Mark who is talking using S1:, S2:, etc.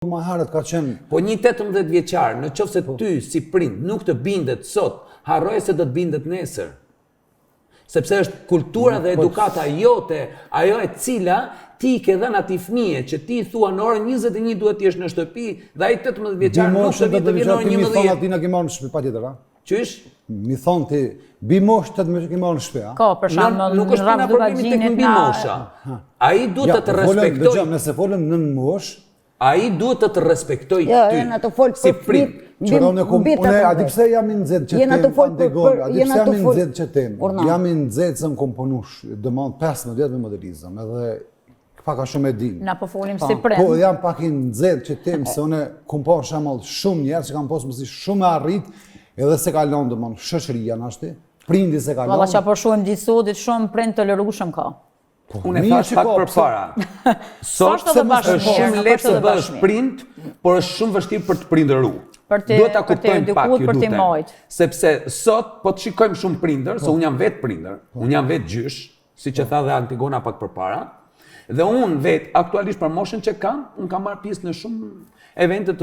S1: Ma herët ka qenë.
S2: Po një 18 vjeçar, në qoftë se ty si prind nuk të bindet sot, harroje se do të bindet nesër. Sepse është kultura dhe edukata jote, ajo e cila ti i ke dhënë atij fëmije, që ti i thua në orën 21 duhet të jesh në shtëpi dhe ai 18 vjeçar nuk të vjen të vjen në orën
S1: 11. Mi thonë
S2: 11.
S1: ati na ke marrë në shtëpi patjetër, a?
S2: Qysh?
S1: Mi thonë ti, bi mosh 18 ke marrë në shtëpi, a?
S3: Ka, për shembull,
S2: Nuk është puna problemi tek mbi mosha. Ai duhet të të
S1: po folëm,
S2: respektoj.
S1: Dëgjoj, nëse folëm nën mosh,
S2: Ai duhet të të respektoj
S4: Jo,
S2: ty.
S4: jena të fol
S2: si
S4: për
S2: prind.
S4: fëmijët
S1: Që unë kom,
S4: mbi
S1: unë a di
S4: 18.
S1: pse jam i nxehtë që
S4: Jena
S1: tem,
S4: të fol për-
S1: Antigon,
S4: për-
S1: a di
S4: jena
S1: pse jam
S4: të
S1: i
S4: fol-
S1: nxehtë që tem?
S4: Urna.
S1: Jam i nxehtë se më kom punu, domthon 15 vjet me modelizëm, edhe pak a shumë e din.
S3: Na po folim si prind.
S1: Po, jam pak i nxehtë që tem, se unë kom pa shembull shumë njerëz që kanë pas mundësi shumë arrit, edhe se ka lënë domthon shoqëria nashti, prindi se ka
S3: Valla
S1: lënë.
S3: që po shohim ditë sotit shumë prind tolerueshëm ka.
S1: Po,
S2: Unë e
S1: mirë
S2: thash
S1: që
S2: pak
S1: ka, pse-
S2: përpara. Sot
S3: S'është edhe bash
S2: është
S3: mirë,
S2: shumë
S3: nuk
S2: lehtë
S3: është
S2: të
S3: edhe bash
S2: bësh
S3: mirë.
S2: prind, por është shumë vështirë për të prindëru.
S3: Për të-
S2: Duhet ta
S3: për të
S2: kuptojmë
S3: edukuar,
S2: pak, ju
S3: për t'i
S2: lutem.
S3: majt.
S2: Sepse sot po të shikojmë shumë prindër, se unë jam vetë prindër, unë jam vetë gjysh, siç e tha dhe Antigona pak përpara. Dhe unë vetë aktualisht për moshën që kam, unë kam marrë pjesë në shumë evente të